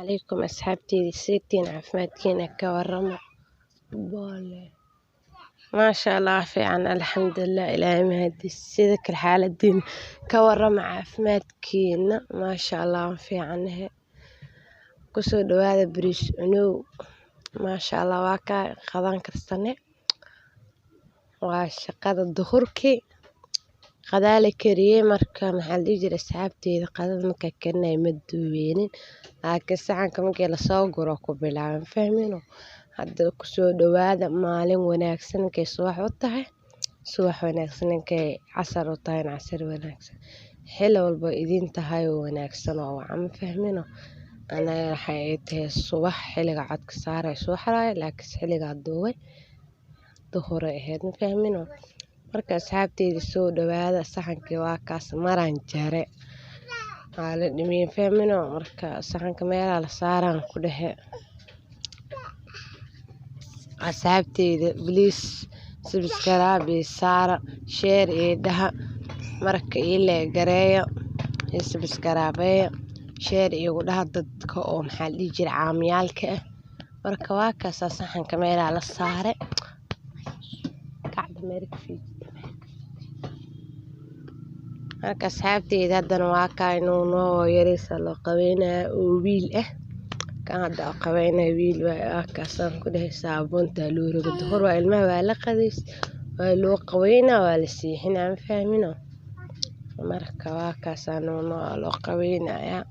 Calaykum asxaabteyda, seetiin caafimaadkiina ka warama. Boole. Maasha Allah, fiican, alxamdulilah, Ilaahay mahadiis. Sida kale xaaladiin ka warama, caafimaadkiina? Maasha Allah, waan fiicanahay. Kusoo dhawaada bariis cunow. Maasha Allah, waa kaa qadan karsane. Waa shaqada duhurkii. Qadaa la kariyey. Marka maxaa la dhihi jiray, asxaabteyda, qadada markaa karinaya ma duubeynin, laakiin saxanka markii lasoo guro ku bilaaban, fahmino. Hadda kusoo dhawaada maalin wanaagsan. Markay subax u tahay, subax wanaagsan. Markay casar u tahayna, casar wanaagsan. Xilli walba idin tahay oo wanaagsan oo wacan, ma fahmino. Anaga waxay ay tahay subax xilliga codka saaray subax waaye, laakiin xilligaa duubay duhur ay ahayd, ma fahmino. Marka asxaabteyda, soo dhawaada. Saxankii waa kaas, maraan jare, waa la dhimiyey, fahmino. Marka saxanka meelaa la saaraan ku dhexe. Asxaabteyda, please subscribe iyo saara, share iyo dhaha, marka ii like gareeyo, ii subscribe, share iigu dhaha dadka oo maxaa la dhihi jiray caamiyaalka ah. Marka waa kaasaa, saxanka meelaa la saare. Kacda meel ka fiijita. Marka asxaabteyda, haddana waa kaa inuu noo yariisa loo qabeynaya oo wiil ah. Kan hadda oo qabeynaya wiil waaye. Waa kaasaan ku dhahay, saabuunta loo rogo. Duhur waa, ilmaha waa la qadeys, waa loo qabeynaa, waa la seexinaa, ma fahmino. Marka waa kaasaa, nuunoo loo qabeynayaa.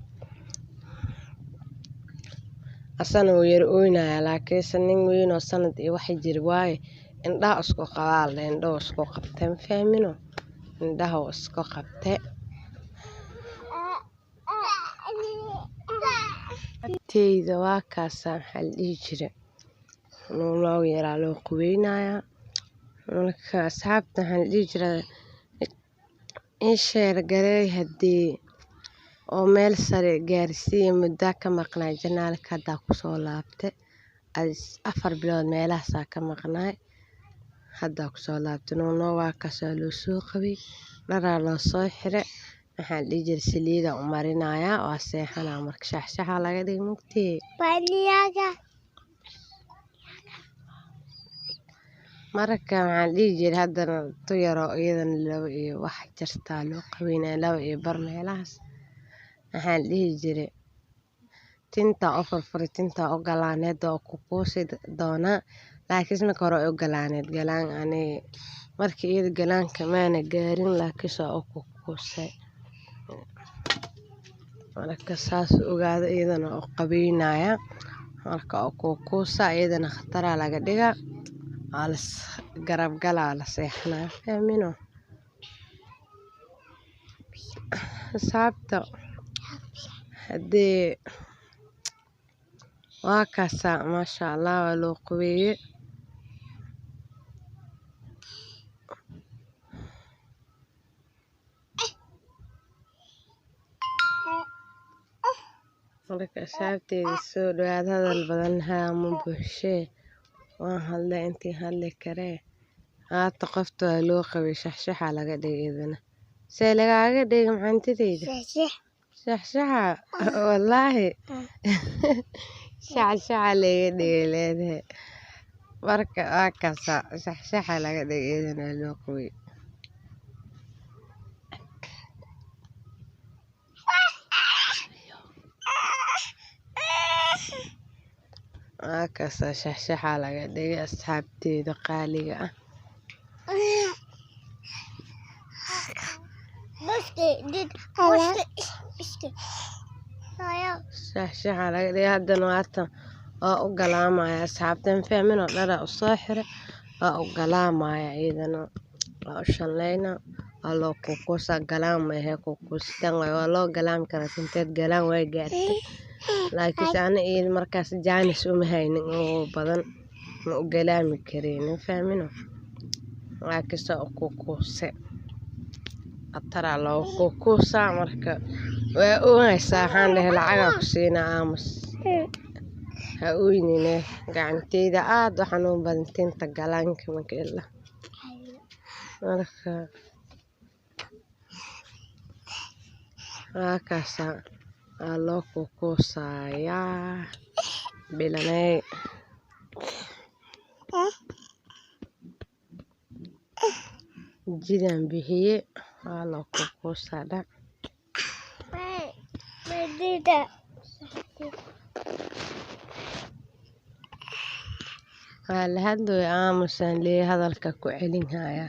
Asana wuu yar ooynaya, laakiinse nin weyn oo sanad iyo wax jir waaye. Indhaha isku qabaa la, indhaha isku qabtay, ma fahmino, indhaha uu isku qabtay. Teyda waa kaasaa, maxaa la dhihi jiray, nuunoo yaraa loo qabeynayaa. Marka asxaabta, waxaa la dhihi jiray, ii share gareey haddii oo meel sare gaarsiiya. Muddaa ka maqnaay channelka, haddaa kusoo laabtay. 4 bilood meelahaasaa ka maqnaay, haddaa kusoo laabtay. Nuunoo waa kaasaa, loo soo qabay, dharaa loo soo xiray. Maxaa la dhihi jiray, saliida u marinayaa, waa seexanaa. Marka shaxshaxa laga dhigay mugtee. Marka maxaa la dhihi jiray, haddana tu yaroo iyadana 2 iyo wax jirtaa loo qabeynaya, 2 iyo bar meelahaas. Maxaa la dhihi jiray, tintaa u furfuray, tintaa u galaaneed oo ku kuusi doonaa, laakiin marka hore u galaaneed galaan. Ani markii iyada galaanka maana gaarin, laakiinse waa u kukuusay. Marka saas ogaada, iyadana u qabeynaya. Marka oo kukuusa, iyadana khataraa laga dhigaa, waa las garab galaa, la seexanaa, fahmino. Asxaabta, haddii waa kaasaa, maasha Allah, waa loo qabeeyey. Marka asxaabteyda, soo dhawaad. Hadal badan haa ma buuxshee, waan hadlay intii hadli karee. Haata qofta waa loo qabay, shaxshaxa laga dhigay iyadana. See lagaaga dhigay maxantideyda? Shaxshaxa, wallaahi shaxshaxa laga dhigay leedahay. Marka waa kaasaa, shaxshaxa laga dhigay, iyadana waa loo qabay. Waa kaasaa, shaxshaxa laga dhigay, asxaabteyda qaaliga ah. Shaxshaxa laga dhigay. Haddana waatan waa u galaamaya asxaabta, ma fahmin oo dharaa usoo xiray, waa u galaamaya iyadana, waa u shanleyna, waa loo kukuusaa. Galaan maahe, kukuusitaan waaye. Waa loo galaami karaa tinteed, galaan way gaartay, laakiinse ana iyada markaas jaanis uma haynin oo badan, ma u galaami karin, ma fahmino, laakiinse waa u kukuuse, khataraa loogu kukuusaa. Marka waa oogaysaa, waxaan dhahay lacagaa ku siinaa, aamus ha ooynine. Gacanteyda aad u xanuun badan tinta galaanka marka ila. Marka waa kaasaa, waa loo kukuusayaa. Bilaney. Jidaan bixiye waa loo kukuusaa dhac. Waa la hadlooya aamusaan leeyahay hadalka ku celin haya.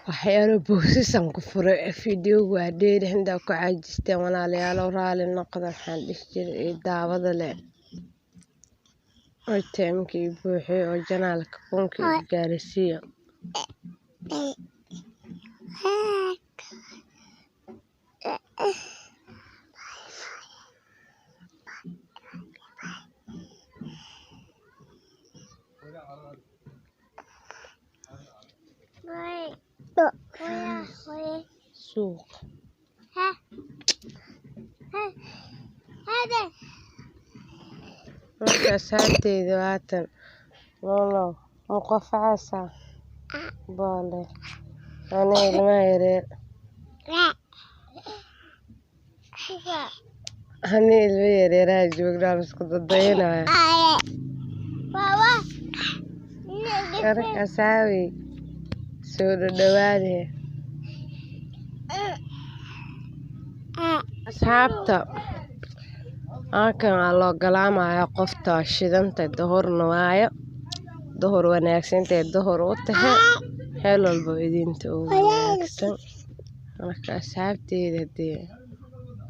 Waxyaalo boosasaan ku furay fiidiyowga waa dheeri hindaa ku caajisteen walaalayaalow raali noqda. Waxaan dhihi jiray daawada leh oo ii buuxiyo oo janaalka kunka ii gaarsiiyo. Suuq. Marka asxaabteyda waatan lolo ma qofacaysaa boole aniga ilmaha yaryar ani ilmo yaryaraha joognaa la isku dadayanaya. Marka asxaabey soo dhadhawaade asxaabta. Halkan waa loo galaamaya qofta waa shidanta duhurna waayo duhur wanaagsantahay duhur u tahay meel walba idinta ugu wanaagsan. Marka asxaabteyda hadee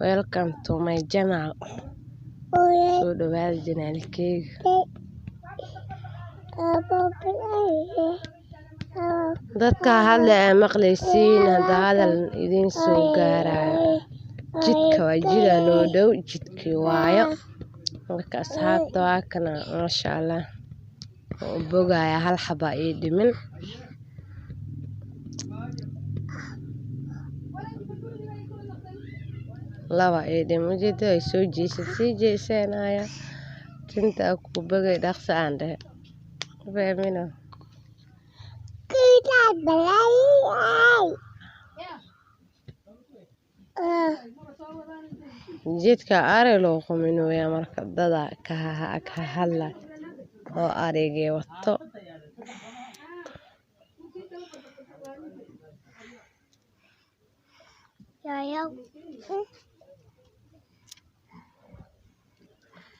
welcome to my channel, soo dhawaada janaalkeyga. Dadka hadla aa maqleysiin hada hadal idiin soo gaarayo. Jidka waa jidaa noo dhow jidkii waayo. Marka asxaabta waa kana maasha Allah oo bogaya hal xaba ii dhimin. Laba ii dhimin ujeeda ay soo jeesad sii jeesanaya tinta ku bogay dhaqso aan dhahay fahmino. Jidka ari loo quminooya marka dada ka hadla oo arigii wato.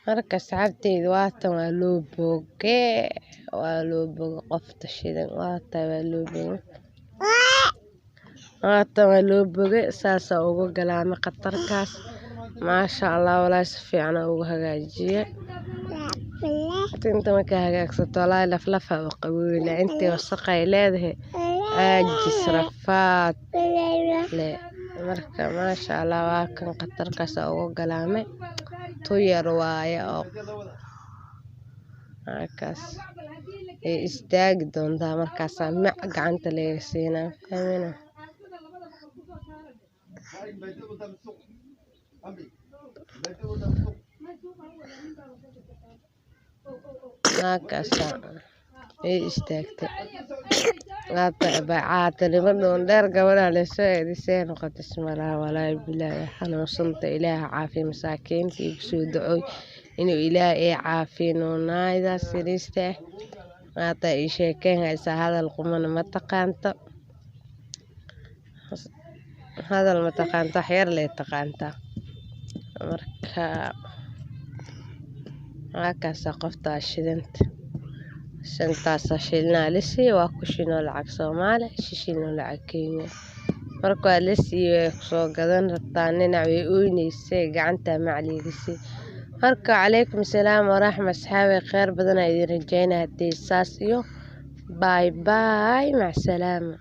Marka asxaabteyda waatan waa loo bogay, waa loo bogay qofta shidan waata waa loo bogay. Waatan waa loo bogay saasa ugu galaamay khatarkaas maasha Allah walaahi si fiican ugu hagaajiye. Tinta markaa hagaagsato walaahi laflafa u qabowle intii wasaq ay leedahay caajis rafaad le. Marka maasha Allah waa kan khatarkaas ugu galaamay tu yar waaye oo markaas ay istaagi doontaa markaasaa mac gacanta laga siinaa fahmina. Markaasaa ay istaagtay caatanimo dheer gabadha lasoo eedisay noqotay ismalaha walaahi bilaahi xanuunsanta Ilaaha caafiyo masaakiinta igu soo ducooy inuu Ilaahay ii caafiyo nuunaaydaas yariista ah. Maanta ii sheekeyn haysaa hadal qumana ma taqaanto, hadal ma taqaanto wax yar lee taqaantaa. Marka markaasaa qoftaa shidanta shantaasa shilinaa la siiyey waa ku shinoo lacag Soomaali shishinoo lacag Kenya. Marka waa la siiyey way kusoo gadan rabtaa ninac way ooyneysay gacanta macliga sii. Marka calaykum salaam waraxma asxaabi khayr badan aan idin rajaynaa hadii saas iyo bye bye mac salaama.